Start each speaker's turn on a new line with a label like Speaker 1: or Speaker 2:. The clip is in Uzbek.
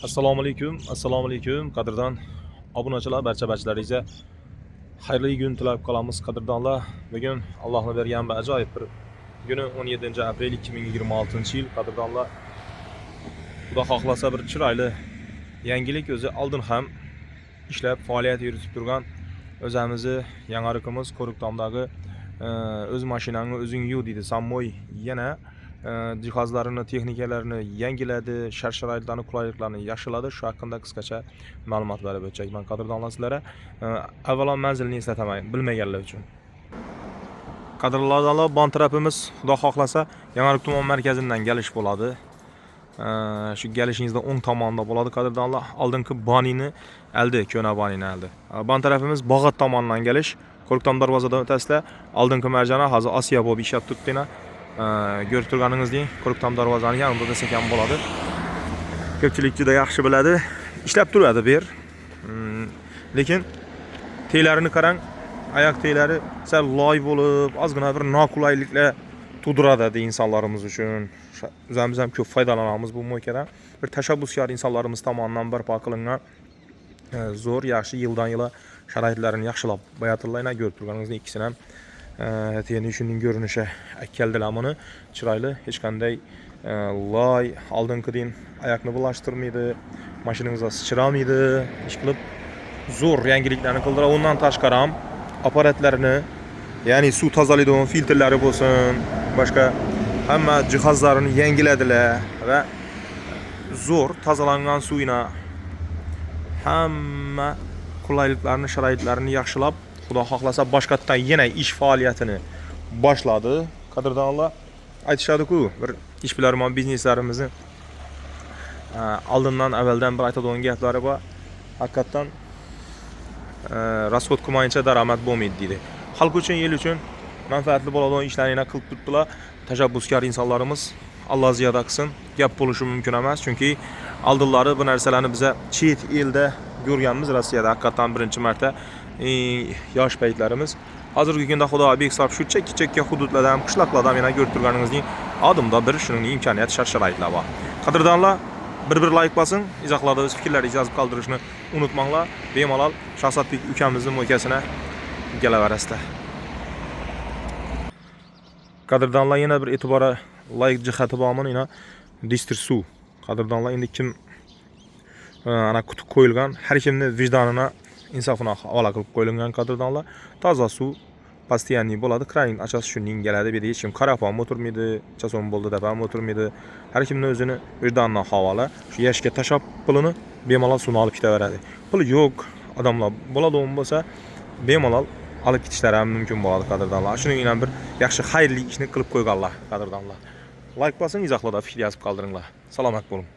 Speaker 1: Assalomu alaykum, assalomu alaykum, qadrdon obunachilar, barcha barchalaringizga xayrli kun tilab qolamiz, qadrdonlar. Bugun Allohni bergan bir ajoyib bir kuni, 17 aprel 2026 yil, qadrdonlar. Xudo xohlasa, bir chiroyli yangilik. O'zi oldin ham ishlab, faoliyat yuritib turgan o'zimizni Yangiariqimiz Qo'riqtomdagi o'z mashinangni o'zing yuv deydi, сам мой, yana jihozlarini, texnikalarini yangiladi, shart sharoitlarni, qulayliklarni yaxshiladi. Shu haqida qisqacha ma'lumot berib o'tjakman, qadrdonlar, sizlarga. Avvalo manzilni eslataman bilmaganlar uchun. Qadrli odamlar, bon tarafimiz, Xudo xohlasa, Yangiariq tuman markazidan kelish bo'ladi. Shu kelishingizda o'ng tomonda bo'ladi, qadrdonlar. Oldingi bonini aldi, ko'na bonini aldi. Bon tarafimiz Bog'ot tomondan kelish. Qo'riqtom darvozadan o'tasizlar. Oldingi Marjana hozir Osiyo bo'lib ishlab turibdi. Ko'rib turganingizdek, Qo'riqtom darvozani yonida desak ham bo'ladi. Ko'pchilik juda yaxshi biladi. Ishlab turadi bu yer. Lekin teylarini qarang, oyoq teylari sal loy bo'lib, ozgina bir noqulayliklar tug'diradi insonlarimiz uchun. O'zimiz ham ko'p foydalanamiz bu мойка dan. Bir tashabbuskor insonlarimiz tomonidan barpo qilingan zo'r, yaxshi, yildan yila sharoitlarini yaxshilab boyatillar. Ko'rib turganingizdek, ikkisini ham teni shuning ko'rinishi akkaldilar buni. Chiroyli, hech qanday loy oldingidan oyoqni bulashtirmaydi, mashinangizga sichramaydi. Ish qilib zo'r yangiliklarni qildilar. Undan tashqari ham apparatlarni, ya'ni suv tozalaydigan filtrlari bo'lsin, boshqa hamma jihozlarini yangiladilar va zo'r tozalangan suvina hamma qulayliklarni, sharoitlarini yaxshilab, Xudo xohlasa, boshqatdan yana ish faoliyatini boshladi, qadrdonlar. Aytishadi-ku, bir ishbilarmon bizneslarimizni oldindan, avvaldan bir aytadigan gaplari bor haqiqatdan, расход qilmayincha daromad bo'lmaydi deydi. Xalq uchun, el uchun manfaatli bo'ladigan ishlarni yana qilib turibdilar tashabbuskor insonlarimiz. Alloh ziyoda qilsin, gap bo'lishi mumkin emas, chunki oldinlari bu narsalarni biza chet elda ko'rganmiz, Rossiyada haqiqatdan birinchi marta yosh paytlarimiz. Hozirgi kunda, Xudo behisob, shu chekka chekka hududlarda ham, qishloqlarda ham yana ko'rib turganingizdek, odamda bir shuning imkoniyat, shart sharoitlar bor. Qadrdonlar, bir bir layk bosing, izohlarda o'z fikrlaringizni yozib qoldirishni unutmanglar. Bemalol Shahzodbek ukamizni мойка sina kelaverasizlar. Qadrdonlar, yana bir e'tiborga loyiq jihati bormi, yana distr suv, qadrdonlar. Endi kim ana quti qo'yilgan, har kimni vijdonini, insofini havola qilib qo'yilgan, qadrdonlar. Toza suv постоянный bo'ladi, kranik ochasiz, shundan keladi. Bu yerda hech kim qarab ham o'tirmaydi, chason bo'ldi deb ham o'tirmaydi. Har kimni o'zini vijdonina havola. Shu yashikka tashlab pulini, bemalol suvni olib ketaveradi. Puli yo'q odamlar bo'ladigan bo'lsa, bemalol olib ketishlari ham mumkin bo'ladi, qadrdonlar. Shuning bilan bir yaxshi, xayrli ishni qilib qo'yganlar, qadrdonlar. Layk bosing, izohlarda fikr yozib qoldiringlar. Salomat bo'ling.